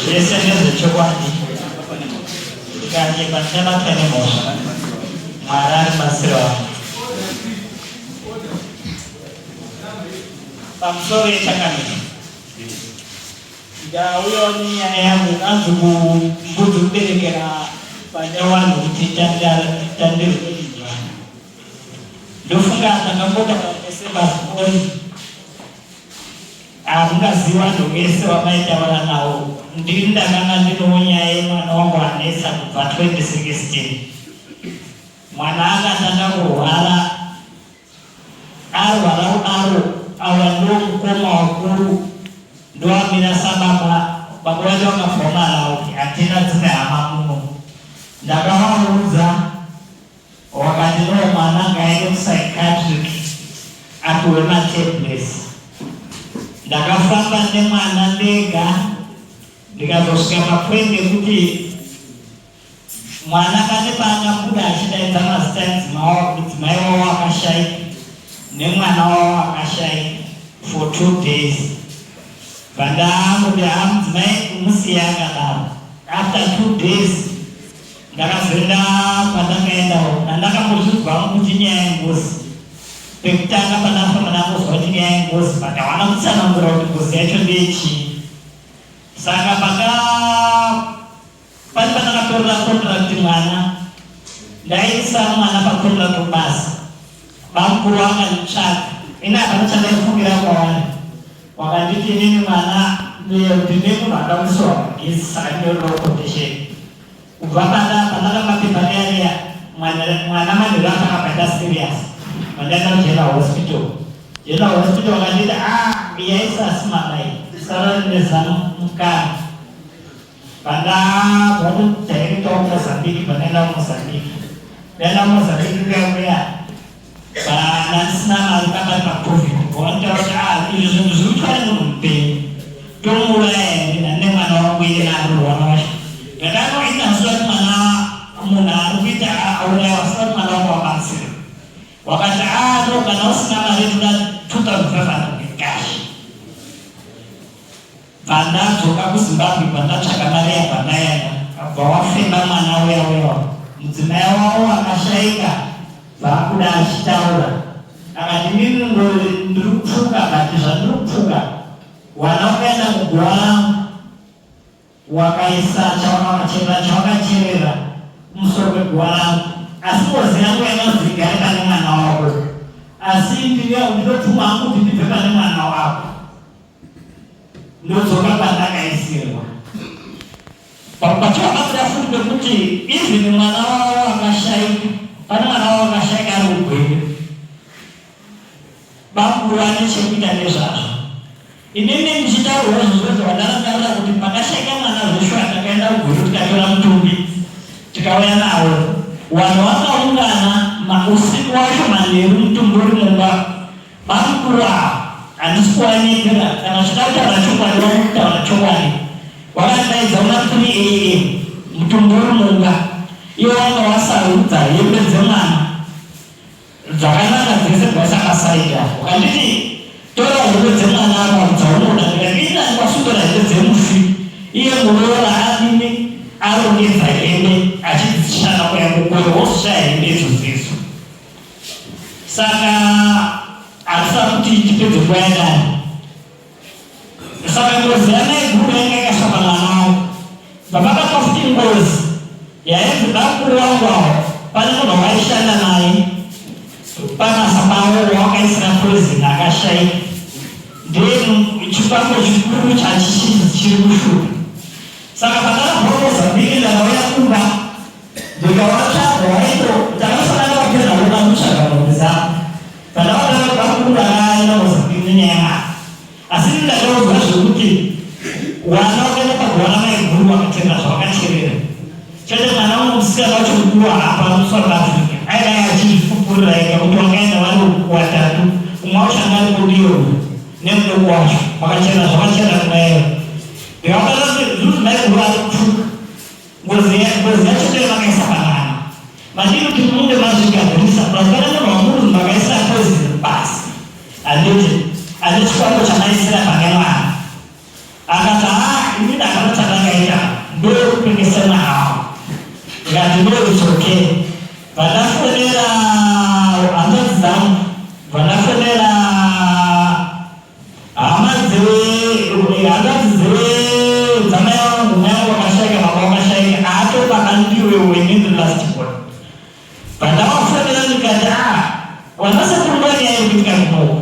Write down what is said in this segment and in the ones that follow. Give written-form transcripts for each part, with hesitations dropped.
Zvese ndezvechokwadi. Ndikanyepa ndichabatwa nemhosva. Mwari ari mubatsiri wangu. Pamusoro yechangamire. Ndauyawo nenyaya yangu inonzi kumbudzi kuberekera pane vanhu kuti tandirwe imbwa. Ndofunga ndakambotaura mese mafoni hamungazivi vanhu vese vamaitaura navo. Ndini ndakanga ndinowo nyaya yemwana wangu anetsa kubva 2016. Mwana akatanga kurwara Arwara kudaro ava ndomukoma wakuru ndoamira sababa baba vacho vakabva Malawi hatina dzimwe hama muno ndakavaudza wakati no mwana ngaende kupsychiatric apiwe matablets ndakafamba nemwana ndega ndikazosvika papoint yekuti Mwana pane paakabuda achidaidza mazita emudzimai wavo akashaika nemwana wavo akashaika for 2 days. Bvandamuti haa mudzimai umusiye akadaro. After 2 days ndakazoenda kwandakaendawo ndandakambozvinzwa kuti nyaya yengozi. Pekutanga pandakafamba ndangozwa kuti nyaya yengozi but hawana kutsanangura kuti ngozi yacho ndeyechii. Saka paka pane pandakatorera contract mwana, ndaisa mwana pacontract basa, bamukuru akanditsvaga. Ini hapana chandaifungira kwavari, wakanditi inini mwana ndine munhu akawisirwa magetsi saka ndinodawo quotation. Kubva pandaka mapepa riya riya mwana manheru akakabata serious, mandaenda kuGeneral Hospital. General Hospital wakanditi ah yaisasi mama iyi sara nezano mukana. Pandabva kudirector waMozambique, pandaenda kuMozambique, ndaenda kuMozambique kuya kuya pandisina mari pakati paCovid, vanotaura kuti ah izvi zvinhu zviri kuitwa nemunhu mupenyu tomuuraya here nane mwana wangu iye arurwana wacho. Ndakanoita kuti mwana munhu ari kuita aurayiwa asina kuti mwana wangu wabatsira. Wakati ah no, kana usina mari toda 2500 cash. Pandadzoka kuZimbabwe pandatsvaka mari yabva ndaenda abva wafemba mwana uya uya mudzimai wavo akashaika bvakuda achitaura akati inini ndiri kupfuka but zvandiri kupfuka wana ukaenda muguva rangu wakaisa chawakachera chawakacherera kumusoro kweguva rangu asi ngozi yangu yakanzi igare pane mwana wako asi ndinotuma hangu kuti ndibve pane mwana wako ndodzoka pandakaisirwa. Pachivabatsira futi pekuti even mwana wavo akashaika, pane mwana wavo akashaika ari ugwere, bakuru ane chekuita nezvazvo. Inini ndichitaurwa izvozvo zvandarangarira kuti pakashaika mwana zveshuwa takaenda kugweru tikatora mutumbi tikauya nawo. Vanhu vakaungana usiku wacho manheru mutumbi uri mumba. Bamukuru ava handisi kuvanyepera, kana uchida kutaura chokwadi vanokutaura chokwadi. Wakadaidza una 3 am mutumbi uri mumba, iwo wanga wasarudza hembe dzemwana dzakanaka dzese dzaisa pasaidi apo. Ukanditi tora hembe dzemwana apa dzaunoda, ndikati ini ndandikasundura hembe dzemufi, iye muroora adini arongedza hembe achidzishana kuya kugwero wozoshaya hembe idzodzidzo. Saka hatisina kuti tipedze nguva yakadai. Saka ngozi yamaiguru yanga yakaiswa pamwana wangu. Baba futi ngozi yainzi bakuru wangu avo pane munhu waishanda naye pabasa pavo wakaisira poison akashaika. Ndiye chikwambo chikuru chachichinzi chiri kushupa. Saka pandakabva Mozambique ndakauya kumba ndikavatsvaga waito takafanana vapedza kuda kutsvaga mombe dzangu. Pandakatanga bakuru ndakaenda Mozambique nenyaya yemari. Asi ini ndakaudzwa zvekuti wana wakaenda paguva ramaiguru wakatenda zvawakacherera. Chete mwana wangu musikana wacho mukuru haapa muSouth Africa. Aidai achizvipupurira ega kuti wakaenda vari watatu. Umwe wacho anga ari kudiyo nemudoko wacho. Wakachera zvawachera kunayo. Ndikabata kuti zuzu maiguru ari kupfuka. Ngozi yacho ndiyo vakaisa pamwana. Madini kuti munge mazvigadzirisa plus pane munhu wamuri makaisira poison basi. Handiti ane chikwambo chamaisira pane mwana. Akati haa ini ndakana chandakaita. kutengesa mwana wangu. Ndikati no, it's okay. Vandafonera hanzvadzi dzangu, vandafonera hama hanzvadzi dzamai vangu. Mai vangu vakashaika, baba vakashaika, aatobaba ndiwe wenini last born. Pandavafonera ndikati, a wanasekuru, nyaya iri kuitika kunoko,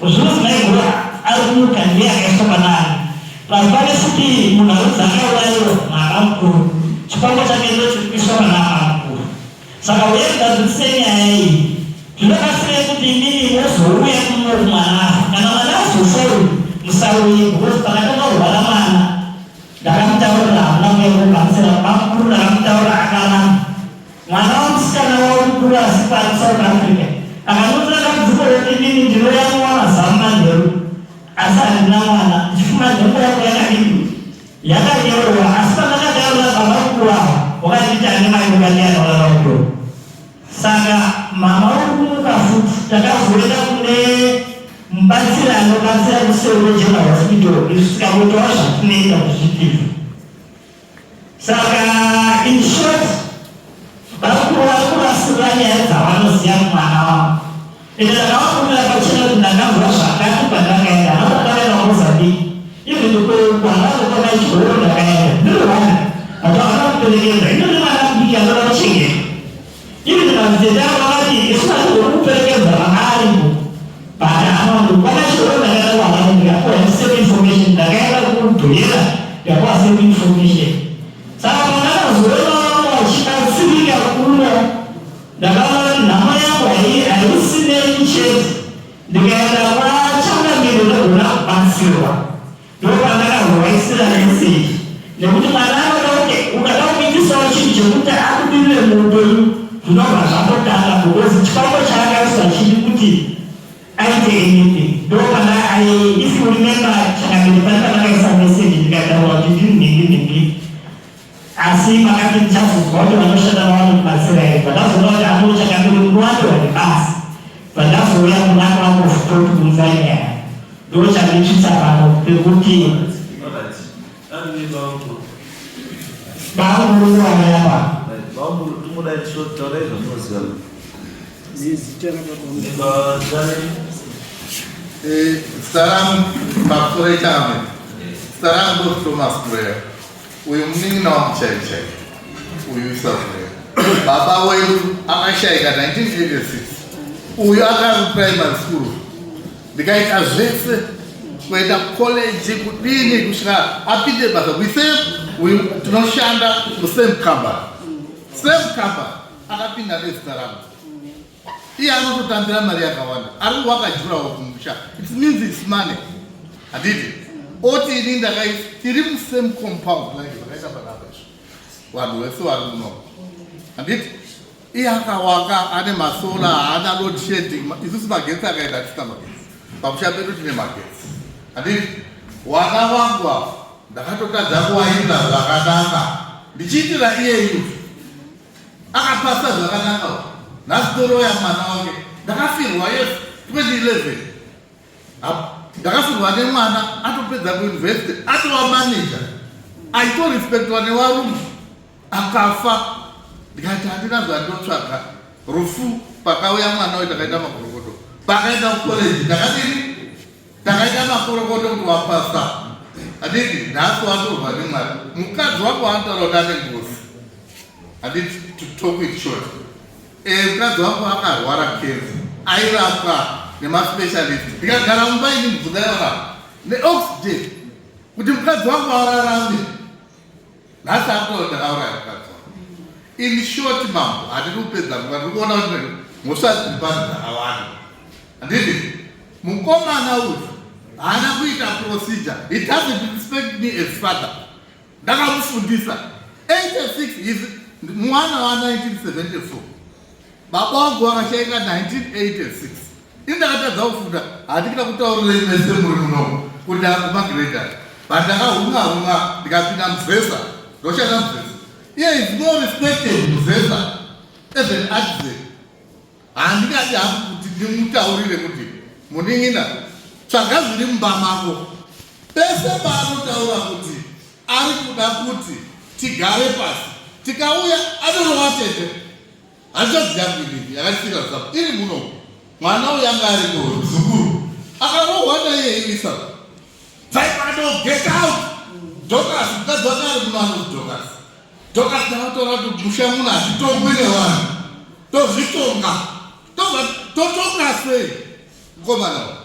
zvinonzi maiguru ari kumuka ndiye akaiswa panani. Plus pane futi munhu anonzi akaurayiwa mwana mukuru, chikwambo chake ndo chiri kuiswa pana mwana mukuru. Saka uye kugadzirisa nyaya iyi, zvinobatsirei kuti inini mozouya kuno mwana afa? Kana mwana azofa uyu, musauye, because pakatanga kurwara mwana ndakamutaurira, hamuna kuya kubatsira. Bamukuru ndakamutaurira, akaramba. Mwana wamusikana wamukuru asi paSouth Africa akanotora dambudziko rekuti inini ndinoyamwa mazamu manheru asi handina mwana. Ndichifuma nhengo yangu yakadini, yakanyorwa. Asi pandakataurira baba mukuru ava, wakanditi ane manyoka ndianourara mukuru. Saka mama uri kumuka futi. Takazoenda kune mubatsiri anobatsira kuSeule General Hospital, isu tikangotaura zvatinoita kuzvipizvo. Saka in short, vakuru vari kurasirira nyaya dzavanoziva mwana wavo. Ende ndakavakumira pachena kuti ndakanzwa zvakati pandakaenda, hanatakaenda kuMozambique, even kuHarare kwakaichigoro ndakaenda ndiri one, but vakana kuperekedza. Inoni mwana mudiki anoda kuchengeta. Even madzitete avo vakati isu hatigoni kuperekedza vana aripo, but hama kwakachigoro ndakaenda kuHarare ndikapuwa same information, ndakaenda kuDhoyera ndikapuwa same information. Saka pandakazoona vamwe vachibatsirika kuno, ndakaona kuti nhamo yangu haisinei chete. Ndikaenda kwachangamire ndogona kubatsirwa. Ndopandakazovaisira meseji, nekuti mwana anoda kuti ukada kuitisawo chinhu chekuti akudirire muupenyu, zvinobva zvatotanga, because chikwambo chaakaiswa chiri kuti aite anything. Ndopana, if you remember, changamire, pane pandakaisa meseji ndikataura kuti ndiri nhingi nhingi, asi makati ndichazozwa kuti vanoshanda vavanokubatsira here. Pandazoona kuti ano changamire munowandirwa nebasa, pandazouya munako wangu futoti kunza nyaya, ndo chanditsvitsa pano pekuti bamuruwayapa. Bamukuru, tingodai taurai zvamunoziva. Zita rababa? Zita rangu, pamusoro ichangamire, zita rangu ndo Thomas Mureya. Uyu munin'ina wangu chaivo chaivo uyu, Isa Mureya. Baba wedu akashayika 1986, uyu akari primary school. Ndikaita zvese, kuenda college, kudini, kusvika apinde basa. We same, tinoshanda musame company, same company. Akapinda nezita rangu. Iye anototambira mari yakawanda, ari wakajurawo kumusha. It means it's money, handiti? Oti ini ndakaisa, tiri musame compound like zvakaita panapa izvo, vanhu vese vari muno, handiti? Iye akawaka, ane masolar, haana load shedding. Isusu magetsi akaenda, hatisina magetsi. Pamusha pedu tine magetsi, handiti? Wana wangu ava ndakatotadza kuwaitira zvakanaka, ndichiitira iyeyu. Akapasa zvakanaka, nhasi toroya mwana wake. Ndakafirwa, yes, 2011 ndakafirwa nemwana atopedza kuuniversity, atova manager, aitorespectwa nevarungu. Akafa, ndikati handina zvandotsvaga rufu. Pakauya mwana uyu takaita makorokoto, pakaenda kukoleji ndakadini, takaita makorokoto kuti wapasa, handiti? Nhasi watorwa nemwari. Mukadzi wako waanotaura kuti ane ngozi, handiti? To talk it short, mukadzi wako akarwara kenza, airapwa nemaspecialist. Ndikagara mumba ini mubvunza yavana neoxygen kuti mukadzi wangu ararame. Nhasi akuto ndakauraya mukadzi wangu. In short, mambo, handidi kupedza nguva. Ndiri kuona kuti mhosva dziri pano dzakawanda, handiti? Mukomana uyu haana kuita procedure. He doesn't respect me as father. Ndakamufundisa 86, is mwana wa1974. Baba wangu vakashaika 1986, ini ndakatadza kufunda. Handikida kutaurirei mese muri muno kuti akumagrade, but ndakahunga hunga ndikapinda muZESA, ndoshanda muZESA. Iye is more respected muZESA as an artisan. Handingadi hangu kuti ndimutaurire kuti munin'ina, tsvaga zviri mumba mako. Pese paanotaura kuti ari kuda kuti Tigare pasi. Tikauya anorova tete. Hanzvadzi yangu inini yakandisika zvapo iri muno. Mwana uyu anga ariko muzukuru. Akarohwa naiye Elisa. Bvaipano get out. Dorcas mukadzi wake ari muno anonzi Dorcas. Dorcas ndakatora kuti musha muno hazvitongwi nevanhu. Tozvitonga. Tobva totonga sei? Mukomana uyu.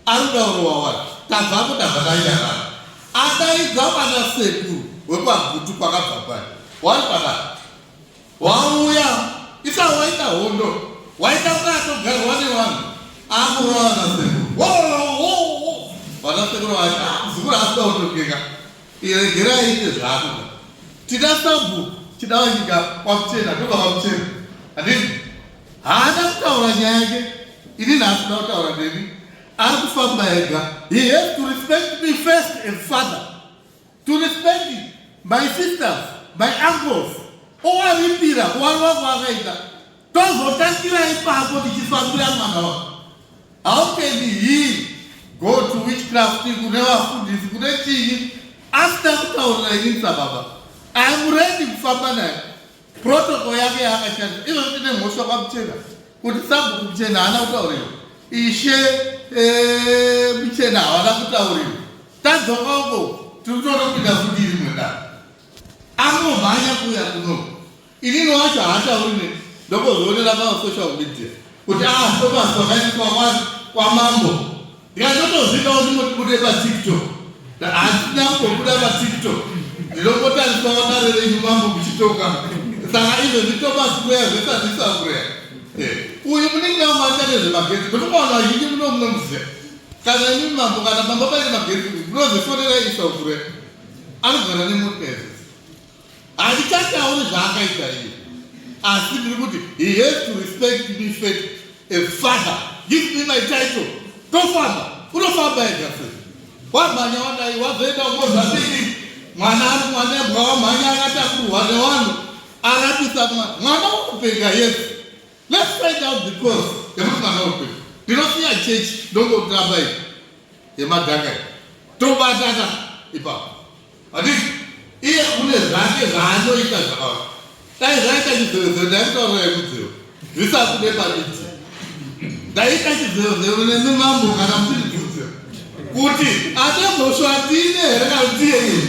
Ari kuda kurohwa wani. Tabvapo tabva tanyarara. Adaidza vana sekuru wekwaGutu kwakabva pai. Wari pakati. Wauya isa waita hondo waita kunge atogarwa nevanhu akurova vanasekuru vanasekuru vacho ah, muzukuru asida kutogeka iregerai aite zvaakuda tida sabhuku chida vanyika kwamuchena tobva kwamuchena handiti haana kutaura nyaya yake ini nhasi kuda kutaura neni ari kufamba ega he has to respect me first and father To respect my sisters, my uncles, owaripira kuwarova kwaakaita tozotangira ipapo tichifambira mwana wako. How can he go to witchcraft kune vafundisi kune chii asina kutaurira ini sababa? I am ready kufamba naye. Protocol yake yaakashandisa izvo tine mhosva kwaMuchena kuti sabhuku Muchena haana kutaurirwa, ishe eh, Muchena havana kutaurirwa. Tadzoka uko tiri kutonopinda futi iri mwedare, angomhanya kuuya kuno inini wacho haatauri ne ndombozvionera pasocial media kuti ah Thomas wakaiswa kwamambo ndikatotozvidawo ndingotibude patiktok handina kumbobuda patiktok ndinongotariswa dare renyu mambo muchitoka saka izvozvi Thomas kuya zvesazisa kuya eh, uyu munin'ina wangu aita nezvemagetsi ndotokaona vazhinji muno munomuziva kana imi mambo kana pamba paine magetsi munozifonera isa kure anogara nemota Handichatauri zvaakaita iye asi ndiri kuti he has to respect me first a father give me my title tofamba unofamba ega sei wamhanya wadai wazoenda kumozambiki mwana ari mwanembwa wamhanya akatakurwa nevanhu arapisa mwana mwana wokupenga yes let's find out the cause yekuti mwana wokupenga ndinosiya chechi ndongotamba iyi yemadhaka iyi tobatana ipapo Handiti iye une zvake zvaanoita zvakawanda. Dai zvaita chizevezeve ndaikutaurira yekudzero zvisabude pamiti. Ndaita chizevezeve nemi mambo kana muchindibvunzira kuti ane mhosva ndine here kana kuti ndiye iye.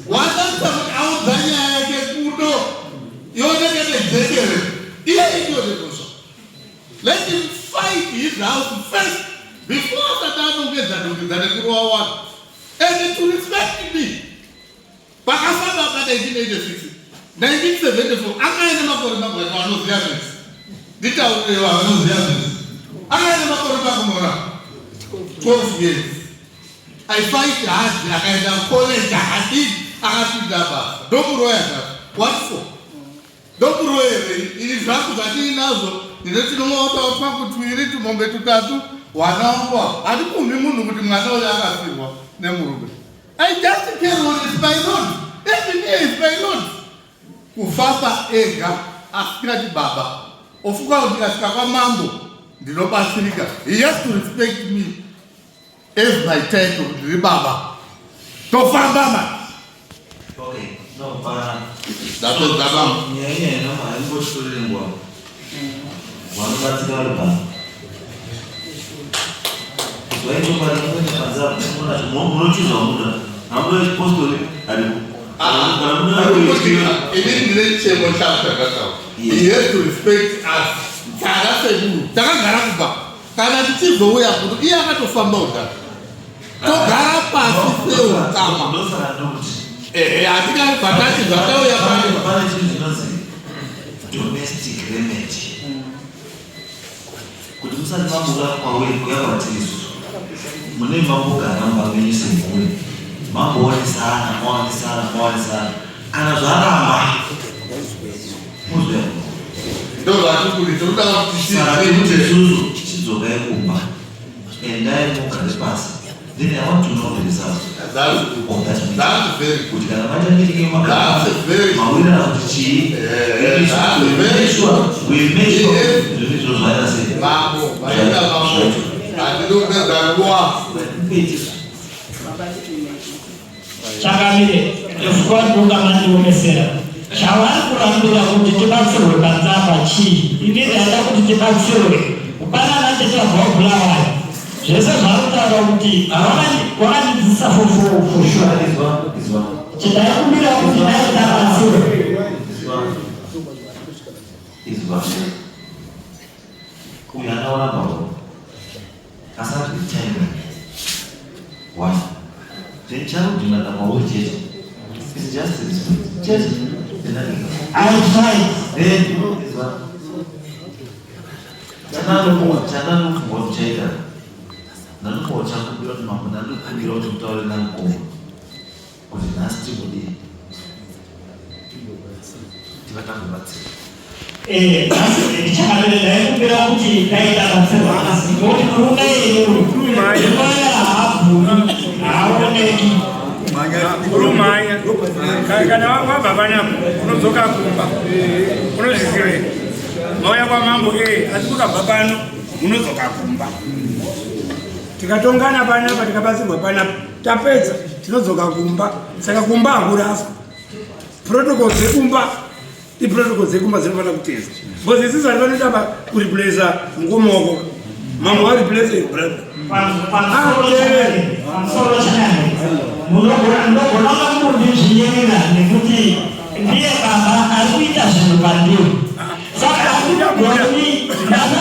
Watarisa kuti audza nyaya yake kuno ioneke nejekere iye ndiyo nemhosva. Let him fight his house first before asati anongedza nongedza nekurova wanhu. And to respect me pakafamba pa 1986 1974 akaine makore mangani vanoziva zvese nditaurirewo vanoziva zvese akaine makore makumora 12 years I fight hard akaenda college akadii akapinda basa ndokuroya zvako what for Ndokuroyerei ini zvangu zvatiinazvo ndine tinomwautawo twangu twiri tumombe tutatu wana wangu apo handipumhi munhu kuti mwana uyo akafirwa nemurume I just carry on is my lord even here is my lord kufamba ega asikati baba ofunga kuti ndikasvika kwamambo ndinobatsirika he has to respect me As my title kuti ndiri baba. Tofamba ma. Okay, no, pa. Ndapedza baba. Nyaya nyaya namo haimbotitorere nguva. Vanobatsira vari pano. Vaitokwadi kuenda panze apo munoona munochizwa muda. Hamuda chipostori aripo. Kana muda Inini ndine chichemo changu chandataura. He has to respect us. Tara sekuru. Takagara kubva. Kana tichizouya kuno iye akatofamba udhara togara pasi seukama. Ehe, hatingabva tati zvatauya pano. Pane chinhu chinonzi domestic remedy kuti musati mabuda kwauri kuya kwatiri isusu mune mambogara mumba menyu semhuri mamboonesana maonesana maonesana kana zvaramba ndozvatikuti isusu chidzokai kumba endai mugare pasi then i want to know the results of that meeting kuti kana maita meeting yemagara kuti chii we make sure zvinhu izvo zvaita sei handinopedza nguva Changamire, ndofukwa mandiomesera. Chavari kurambira kuti tibatsirwe panze apa chii? Ini ndaida kuti tibatsirwe. Kupanana tichabva Bulawayo. Zvese zvari kutaura kuti wakandidzidzisa for sure. Izwa, izwa. Chidaikumbira kuti dai tabatsirwe. Izwa. Izwa. Uyu anaona baba. Asati time. Why? Then charudhina mauri chete. It's just respect. Chete. Then I tried. Then izwa. Chananofunga kuti chaita. Ndanofunga chakumbira kuti mambo, ndandokumbira kuti mutaure namukoma. Kuti nhasi timudii. Tivatambobatsira. Nhasi ndichakamire, ndaikumbira kuti dai tabatsirwa nhasi, nokuti murume iyoyo ivaya haabvumi, haaoneki. Urumhanya kana wabva panapa, unodzoka kumba, unozviziva here? Mauya kwamambo asi ukabva pano unodzoka kumba. Tikatongana panapa, tikabatsirwa panapa, tapedza, tinodzoka kumba. Saka kumba hakuraswa. Protocol dzekumba iprotocol dzekumba, dzinofanira kutedzwa, because isusu vari vanoita kureplacer mukoma wako. Mambo vareplace your brother. Pamusoro changamire, munogona kundizvinyerera nekuti ndiye baba ari kuita zvinhu pandiri, saka handinogoni. Mwana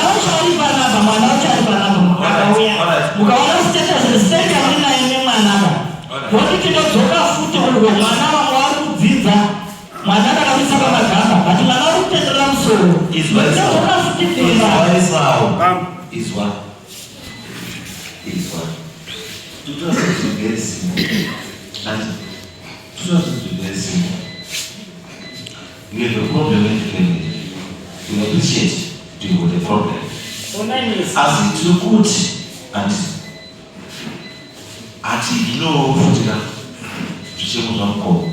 wacho ari panapa, mwana wacho ari panapa, akauya mukaona status, respect yandinaye nemwanaka, nokuti tinodzoka futi uko mwana wangu ari kudzidza. Mwana akakabisa pamagamba, but mwana ari kutendera musoro. Izwa. Tinodzoka futi kumba. Izwa, Isao. Izwa. Izwa. Tutora zvinhu very simple. And tutora zvinhu very simple. You have a problem in the family. You appreciate you got a problem. Asi tiri kuti and hatiignore futi ka zvichemo zvamukoma.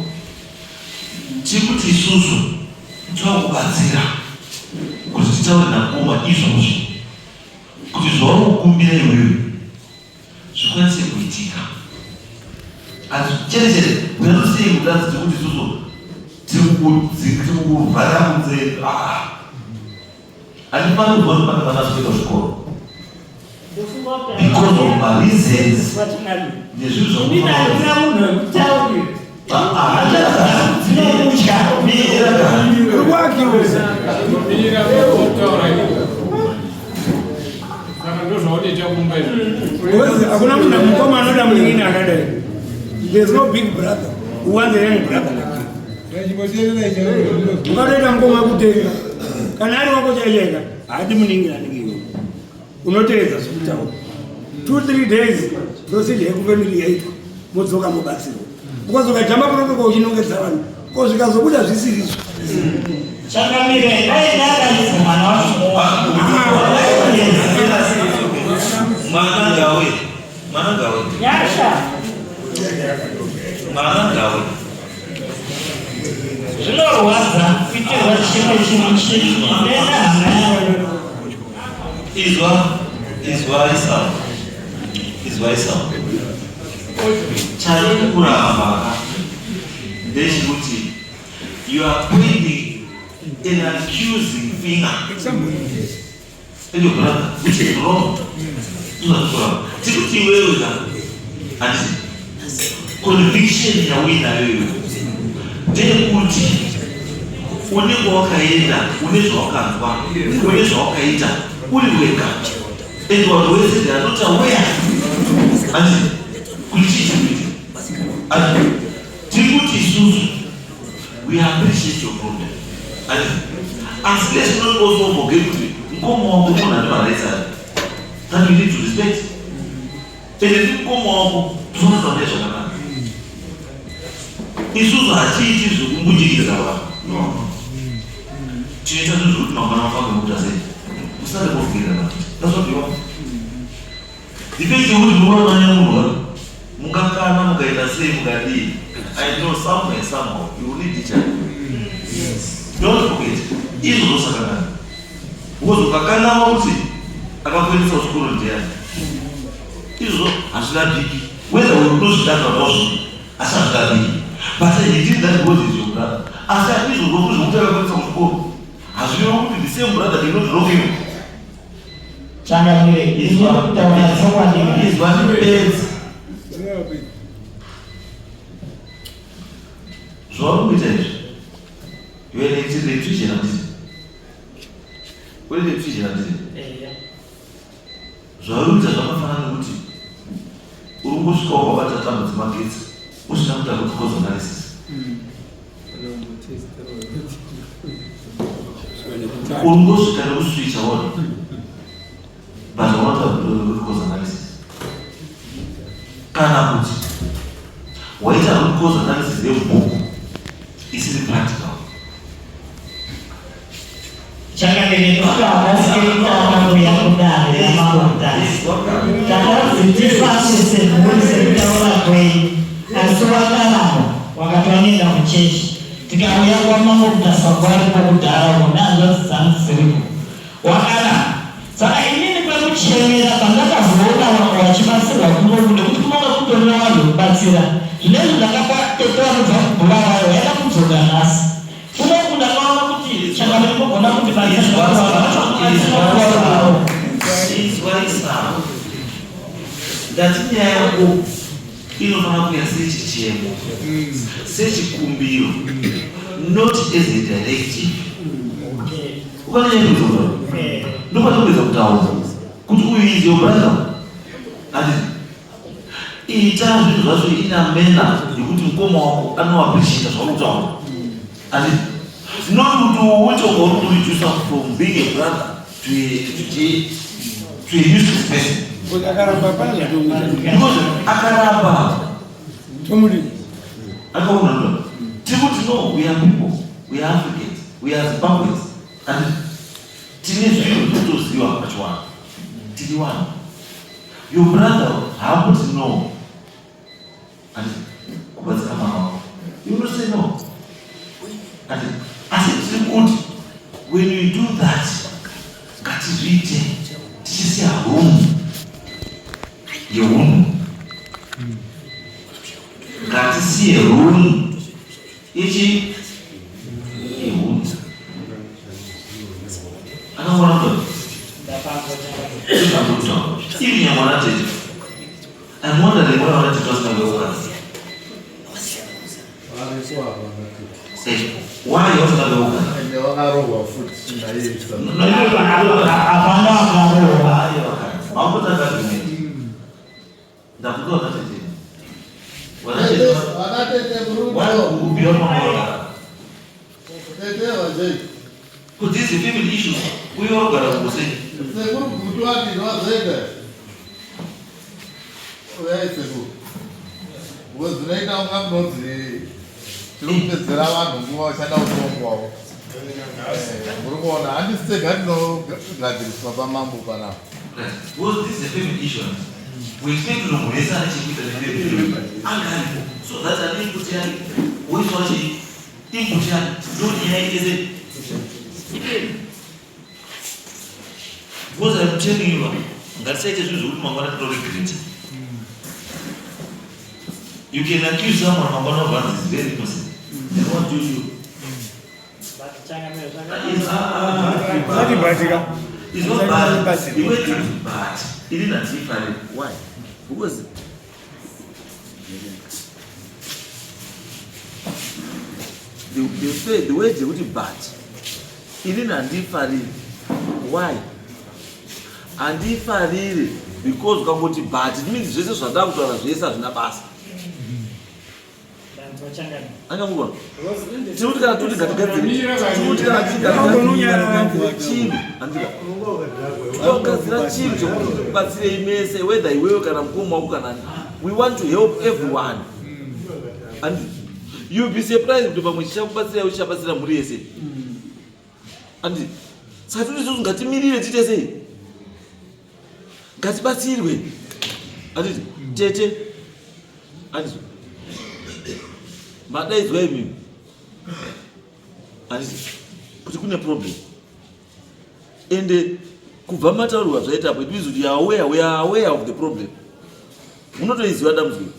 Tiri kuti isusu toda kubatsira kuti titaure namukoma izvozvi kuti zvauri kukumbira iwewe zvikwanise kuitika. Asi chete chete, we are not saying kuti anzi tiri kuti isusu tiri kuvhara kunze. Handifaniri kuona pane vana zvikuita zvikoro because of mareasons nezvinhu. Ndinarira munhu wekutaurira. Dzinomutya. Rwakiweza. Mira kutaura iwe. Saka ndozvaunoita kumba izvo. Because hakuna munhu mukoma anoda munin'ina akadai. There's no big brother who wants a young brother like you. Ukatoita mukoma wekutenga, kana ari wako chaichaika, haadi munin'ina anenge iwe. Unoteedza zvekutaura. 2-3 days, procedure yekufamily yaitwa, modzoka mobatsirwa, because ukajamba protocol uchinongedza vanhu, ko zvikazobuda zvisirizvo? Changamire, dai ndakaridza mwana wacho. Mwana ngawe, mwana ngawe. Nyasha. Mwana ngawe. Zvinorwadza kuitirwa chimwe chinhu chinena hama yayo. Izwa, izwa Isao, izwa Isao. Chari kuramba ndechekuti you are pointing an accusing finger at your brother, which is wrong. Izwa, tikuti iwewe ka, handiti conviction yauinayo iwe ndeyekuti unenge wakaenda, une zvawakanzwa, une zvawakaita uri wega, and vanhu vese they are not aware, handiti kuti chii chiri kuitika. Handiti tiri kuti isusu we appreciate your problem, handiti, asi let's not also forget kuti mukoma wako munhu ane marights ake that we need to respect, ende ndi mukoma wako, tofanira kuita zvakanaka. Isusu hatiiti zvekumbunyikidzira vanhu, no. Tinoita zvinhu zvekuti mangwana mafambe mukuita sei, musade kuvhira vanhu. That's what we want. Depends yekuti munoona munhu mungakana, mukaita sei, mukadii. I know somewhere, somehow you will need each other. Don't forget izvozvo sakanaka, because ukakanganwa kuti akakuendesa kuchikoro ndiani, izvozvo hazvirapiki. Whether unozvida kana uzvidi, asi hazvidadiki. But he did that because he's your brother. Asi izvozvo zvekuti akakuendesa kuchikoro hazvirevi kuti the same brother cannot rock you. Changamire, ini kutaura chokwadi. Izwa ndipedzi. Zvauri kuita izvi, you are an electrician, handiti? Uri electrician, handiti? Zvauri kuita zvakafanana nekuti uri kungosvika wakabata tambo dzemagetsi usina kuita root cause analysis. Uri kungosvika nekuswicha wona but hauna kuita root cause analysis. Kana kuti waita root cause analysis yebhuku isiri practical. Changamire, tikaona kudare ramambo Mutasa. Takanzi tifambe semhuri sekutaura kwenyu, asi wakaramba wakati wanoenda kuchechi. Tikauya kwamambo Mutasa kwariko kudhara uko nehanzvadzi dzangu dziriko. Wakaramba. Saka inini kwekuchemera pandakazoona vamwe vachibatsirwa kunoku nekuti kunonga kutorina vanhu vekubatsira. Zvinezvi ndakapa tete vanobva kuBulawayo vaida kudzoka nhasi. Kunoku ndakaona kuti changamire munogona kutibatsira nekuti vanhu vacho vanobatsira kuvarume. Izwai sabo. Ndati nyaya yako inofanira kuuya sechichemo, sechikumbiro, not as a directive. Ukanonyanya kutaura. Ndopatopedza kutaura kuti uyu is your brother. Handiti? Ita zvinhu zvacho in a manner yekuti mukoma wako anoappreciata zvauri kutaura. Handiti? Not kuti uite uri kureducer from being a brother to a, to a useless person. Because akaramba hapana zvatomuita. Because akaramba Tomudi. Akaona ndo. Tiri kuti no, we are people, we are Africans, we are Zimbabweans. And tine zvinhu zvinotoziva pachiwanhu. Tiri vanhu. Your brother haamboti no. And kubatsira mama wako. You will say no. And asi tiri kuti when you do that, ngatizviite tichisiya room yeunhu. Ngatisiye room ichi yeunhu. Akaona kuti iri nyamwana tete. I'm wondering why vanatete vasina kuyoukadzi. Say, why vasina kuyoukadzi? Ende wakarohwa futi naiye. Hapana akarohwa. Maukutanga zvimwe. Ndakuti vanatete. Vanatete Vanatete murudo. wakubira mama wakadaro. Tete vajei. Kuti these family issues uye warugara kugosei. Sekuru gutu ati ndwazoita. Uyai sekuru. Because zvinoita kunga munonzi tiri kupedzera vanhu nguva vachada kutongwawo. Muri kuona handisi tega tinogadziriswa pamambo panapa. Right. Because this is a family issue. We expect kuti munhu wese ane chekuita nefamily anga aripo so that ane input yake woiswa chii input yake ndonyaya ite sei because I'm telling you ngatisaite zvinhu zvekuti mangwana tinoregreta. You can accuse someone mangwana obvanzi is very innocent. Then what do you do? Usati batika. It's not bad. The way it is bad. It is not different. Why? Because the way yekuti but inini handifariri. Why? Handifariri because ukangoti but it means zvese zvandava kutaura zvese hazvina basa. Anyanguva. Tiri kana toti ngatigadzire. Tiri kana tigadzire chinhu. Andika. Togadzira chinhu chekuti tikubatsirei mese whether iwewe kana mukoma wako kana ani. We want to help everyone. And you'll be surprised kuti pamwe chichakubatsirai chichabatsira mhuri yese. Andi saka toti isusu ngatimirire tiite sei? Ngatibatsirwe. Anditi tete anditi madaidzwa imimi anditi kuti kune problem ende kubva mataurwa zvaita apo it means kuti you are aware, we are aware of the problem. Munotoiziva dambudziko.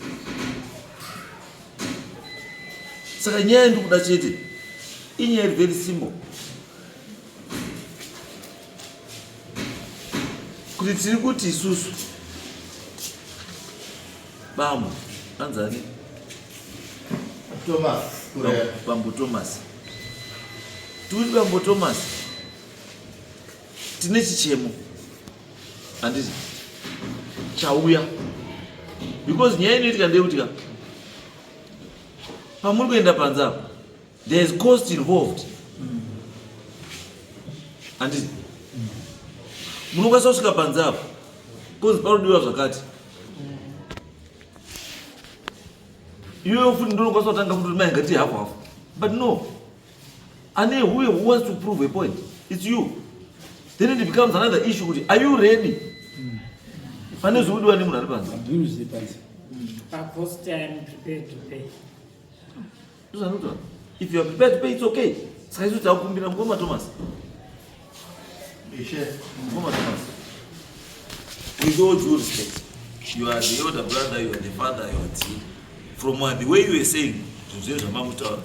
Saka nyaya yandikuda chete inyaya iri very simple. Kuti tiri kuti isusu bambo anzani Thomas Kureya. Bambo Thomas. Tiri bambo Thomas. Tine chichemo. Handiti chauya. Because nyaya inoitika ndeyekuti ka pamuri kuenda panze apo there is cost involved. Handiti munokwanisa kusvika panze apo konzi parodiwa zvakati iwewe futi ndinokwanisa kutanga futi kuti mai ngati hafu hafu but no ane who who wants to prove a point it's you then it becomes another issue kuti are you ready pane zviri kudiwa nemunhu ari panze. Ndozvanotaura. If you are prepared to pay it's okay. Saka isu takukumbira mukoma Thomas. Ishe. Mukoma Thomas. With all due respect, you are the elder brother, you are the father, you are the from the way you were saying zvinhu zvenyu zvamamutaura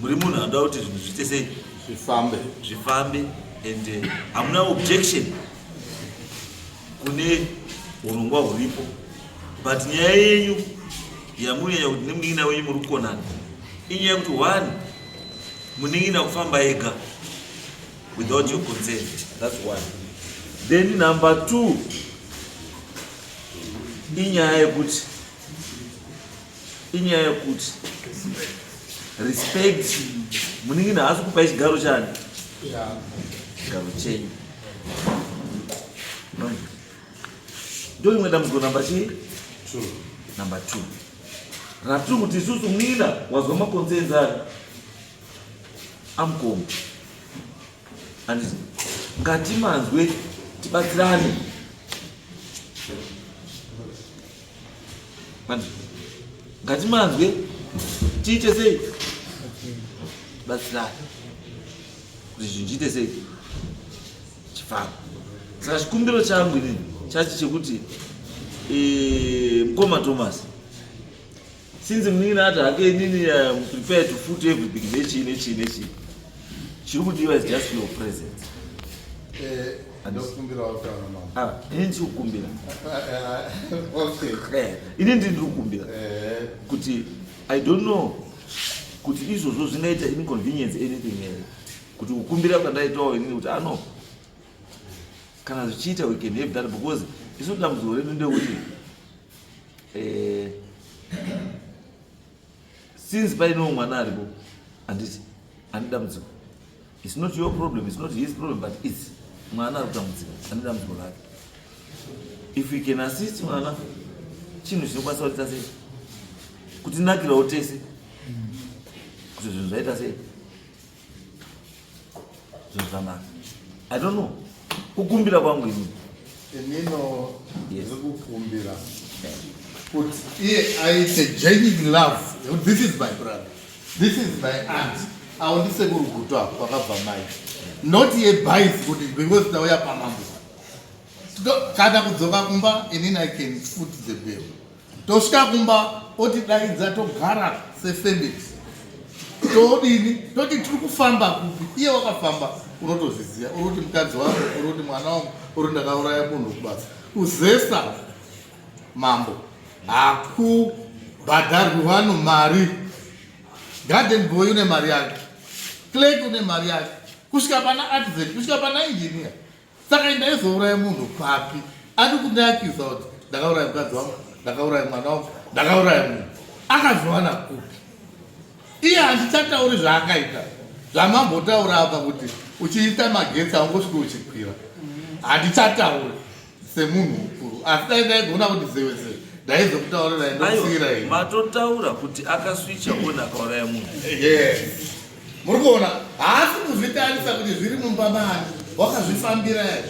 muri munhu anoda kuti zvinhu zviite sei zvifambe zvifambe and hamuna objection kune urongwa huripo but nyaya yenyu yamunyanya kuti nemunin'ina wenyu muri kukonana inyaya yekuti one munin'ina kufamba ega without your consent, that's one. Then number two inyaya yekuti respect munin'ina haasi kupai chigaro chani chigaro chenyu ndo imwe dambudziko number chii number 2 ratiri kuti isusu munin'ina wazwa makonsenzi ari amukoma anditi ngatimanzwe tibatsirane anditi ngatimanzwe tiite sei tibatsirane kuti zvinhu zviite sei chifambe. Saka chikumbiro changu inini chachi chekuti mukoma Thomas since munin'ina ati hake inini am prepared to foot everything nechii nechii nechii chiri kudiwa is just your presence. Ndokumbirawo kutaura mama. Inini ndiri kukumbira. Okay. Inini ndiri kukumbira kuti I don't know kuti izvozvo zvingaita inconvenience anything here kuti kukumbira kwandaitawo inini kuti ano kana zvichiita we can have that because isu dambudziko redu ndekuti since painewo mwana aripo handiti ane dambudziko it's not your problem, it's not his problem, but it's mwana ari kutambudzika ane dambudziko rake. If we can assist mwana chinhu chinokwanisa kuita sei kutinakirawo tese kuti zvinhu zvaita sei zvinhu zvanaka. I don't know kukumbira kwangu inini. Inino ndiri kukumbira kuti iye aite genuine love. This is my brother, this is my aunt. Awo ndisekuru Gutu apo kwakabva mai, not yebias kuti because tauya pamambo kana kudzoka kumba inini I can foot the bill. Tosvika kumba otidaidza togara sefamily todini toti tiri kufamba kupi. Iye wakafamba unotozviziva, uri kuti mukadzi wangu, uri kuti mwana wangu, uri ndakauraya munhu kubasa. Kuzesa mambo hakubhadharwi vanhu mari. Garden boy une mari yake, clerk une mari yake, kusvika pana artisan, kusvika pana engineer. Saka ndaizouraya munhu papi? Ari kundiakiza kuti ndakauraya mukadzi wangu, ndakauraya mwana wangu, ndakauraya munhu. Akazviwana kupi? Iye handichatauri zvaakaita zvamambotaura apa kuti uchiita magetsi haungosviki uchikwira. Handichatauri semunhu mukuru, asi dai ndaigona kuti zewe zewe ndaizokutaurirai ndokusiyirai. Matotaura kuti akaswicha on akauraya munhu. Yes. Muri kuona haasi kuzvitarisa kuti zviri mumba mani, wakazvifambira here?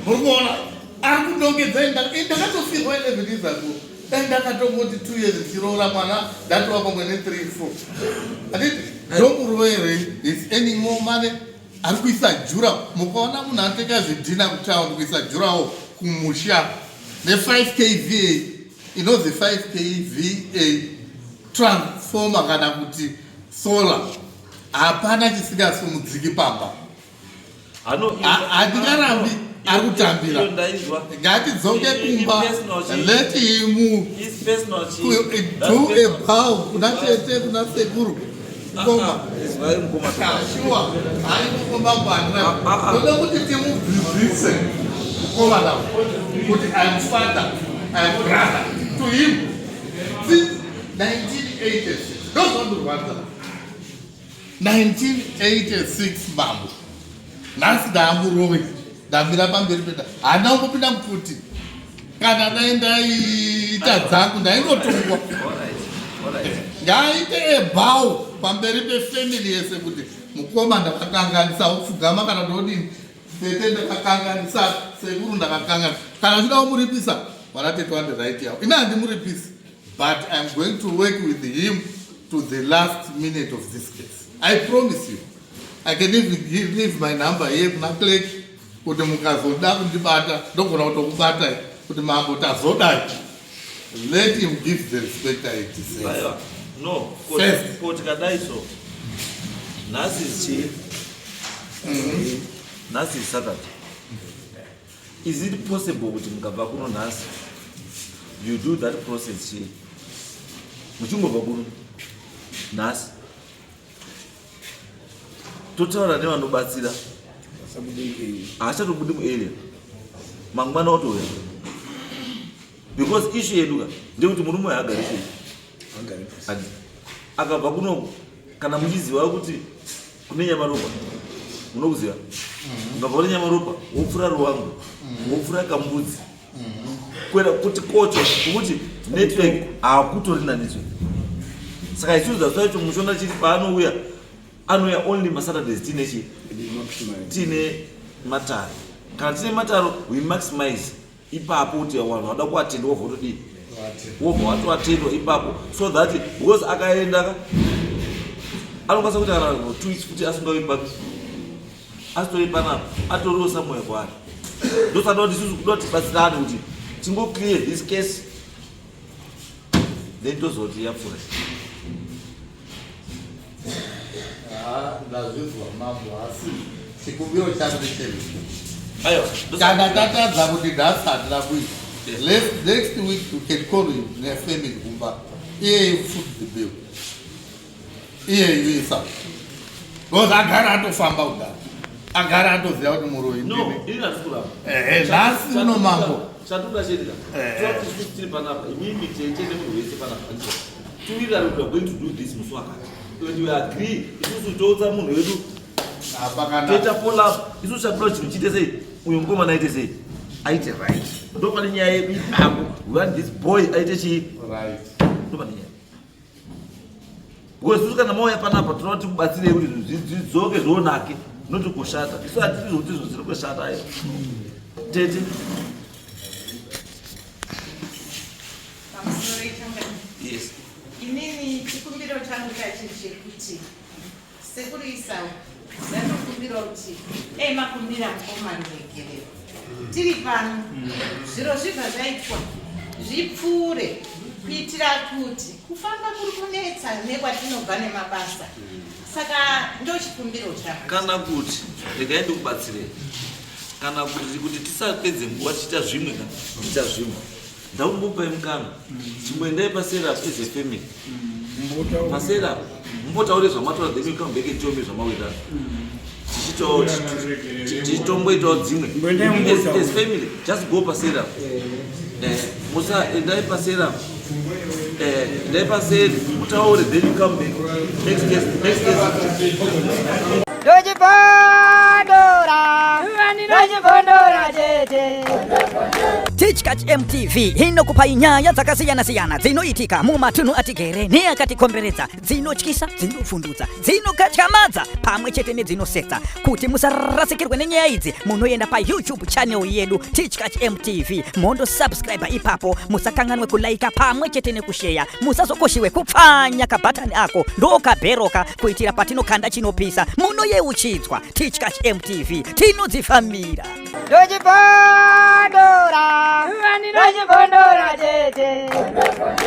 Muri kuona ari kudongedza. Ndakatofirwa 11 years ago, dai ndakatongoti 2 years ndichiroora mwana ndatova pamwe ne 3 4 handiti ndomuroere is any more money. Ari kuisa jura, mukaona munhu ateka zvidhina kutown kuisa jurawo kumusha. Ne5 kva inonzi 5 kva transformer kana kuti solar, hapana chisingasumudziki pamba. Handingarambi ari kutambira. Ngatidzoke kumba, let him do a bow kuna tete, kuna sekuru. Mukoma, shuwa hai, mukoma kwanira toda kuti timubvizise mukoma navo kuti I'm father, I'm brother to him since 1986. Ndozvandirwadza, 1986 mambo. Nhasi ndaamuroyi, ndamira pamberi peda, handina kumbopinda mupfuti. Kana dai ndaiita dzangu, ndaingotongwa. Ngaaite a bow pamberi pefamily yese kuti mukoma, ndakakanganisa, upfugama kana ndodini. Tete, ndakakanganisa. Sekuru, ndakakanganisa. Kana uchida kumuripisa, vana tete wande right yavo. Ina handimuripisi, but I'm going to work with him to the last minute of this case, I promise you. I can even leave my number here kuna clerk kuti mukazoda kundibata, ndogona kutokubatai kuti mambo tazodai. Let him give the respect I deserve. Aiwa, no. First. Ko tikadai so, nhasi chii? Nhasi is Saturday. Is it possible kuti mukabva kuno nhasi, you do that process chii, muchingobva kuno nhasi, totaura nevanobatsira, haachatobudi muarea, mangwana watouya? Because issue yedu ka ndekuti murume uyu haagari sei. Akabva kunoku, kana muchiziva kuti kune Nyamaropa, munokuziva, ungabva kune Nyamaropa, wopfuura Ruwangu, wopfuura Kambudzi, kuenda kuti kocho kukuti network hakutorina network. Saka isusu zasvacho muchiona chiri paanouya, anouya only maSaturdays. Tiine chii? Tiine mataro. Kana tine mataro, we maximize ipapo kuti vanhu vada kuatendwa, wobva wotodii, wobva watoatendwa ipapo, so that because akaenda ka, anokwanisa kuti kana 2 weeks futi asingavi papi, asitori panapa, atoriwo somewhere kwaari. Ndosada kuti isusu kuda kuti tibatsirane kuti tingoclear this case, then tozoti yapfuura. Ah, ndazvizwa mambo, asi chikumbiro changu ndechekuti Aiwa. Kana tatadza kuti nhasi handina kuita, next week you can call him nefamily kumba, iye foot the bill, iye isa, because agara atofamba kudaro, agara atoziva kuti muroyi No. ndini. Ini handisi kuramba. Ehe, nhasi uno mambo. Chatikuda chedika, isusu tiri panapa, imimi tete nemunhu wese panapa, handiti tiwirirane kuti we are going to do this musi wakati, and we agree. Isusu toudza munhu wedu, Apa kana toita follow up. Isusu chakuda chinhu chiite sei, uyu mukomana aite sei, aite right. Ndo pane nyaya yedu ipapo. We want this boy aite chii? Right. Ndo pane nyaya, because isusu kana mauya panapa, tinoda tikubatsirei kuti zvinhu zvidzoke zvonake, noti kushata. Isu hatiri zvokuti zvinhu zviri kushata. Ayo tete. Pamusoro ichangani. Yes. Inini chikumbiro changu chachiri chekuti sekuru Isau, ndatokumbira kuti dai makumbira mukoma ruregerero tiri pano, zviro zvibva zvaitwa zvipfuure, kuitira kuti kufamba kuri kunetsa nekwatinobva nemabasa. Saka ndo chikumbiro changu. Kana kuti regai ndikubatsirei, kana kuti tisapedze nguva tichiita zvimwe, ka tichiita zvimwe, ndakumbopai mukana, chimboendai paserap as a family, paserap mumbotaure zvamataura, then you come back and tell me zvamawirirana, tichitomboitawo dzimwe. Mboendai mumbotaura. As family, just go paserap. Musa, endai paserap, endai paseri mutaure, then you come back. Next case, next case. Ndochibondora, ndochibondora tete. Tichkach MTV inokupai nyaya dzakasiyana-siyana dzinoitika mumatunhu atigere neakatikomberedza, dzinotyisa, dzinovhundutsa, dzinokatyamadza pamwe chete nedzinosetsa. Kuti musarasikirwe nenyaya idzi, munoenda paYouTube channel yedu Tichkach MTV, mondosubscribe ipapo. Musakanganwe kulaika pamwe chete nekusheya. Musazokoshiwe kupfanya kabhatani ako, ndokabheroka, kuitira patinokanda chinopisa munoyeuchidzwa. Tichkach MTV, tinodzifambira. Ndochibondora. Rachibondora chete.